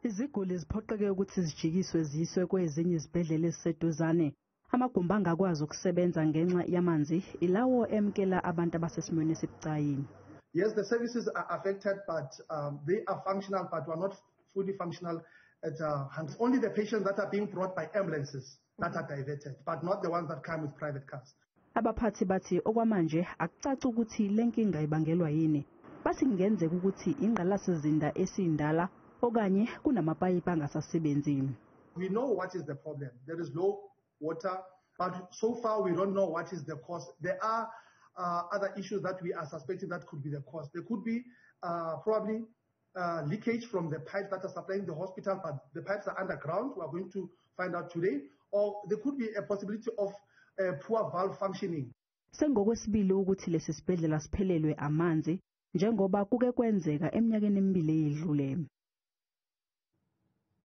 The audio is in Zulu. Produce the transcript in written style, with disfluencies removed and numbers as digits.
Iziguli ziphoqeke ukuthi zijikiswe ziyiswe kwezinye izibhedlela eziseduzane. Amagumbi angakwazi ukusebenza ngenxa yamanzi ilawo emukela abantu abasesimweni esibucayi. Yes, the services are affected, but they are functional, but were not fully functional at only the patients that are being brought by ambulances that are diverted, but not the ones that come with private cars. Abaphathi bathi okwamanje akucaci ukuthi lenkinga ibangelwa yini. Bathi kungenzeka ukuthi ingqalasizinda esindala okanye kunamapayipi angasasebenzi. We know what is the problem. There is low water, but so far we don't know what is the cause. There are other issues that we are suspecting that could be the cause. There could be probably leakage from the pipes that are supplying the hospital, but the pipes are underground. We are going to find out today. Or there could be a possibility of poor valve functioning. Sengokwesibili ukuthi lesi sibhedlela siphelelwe amanzi njengoba kuke kwenzeka eminyakeni emibili eyedlule.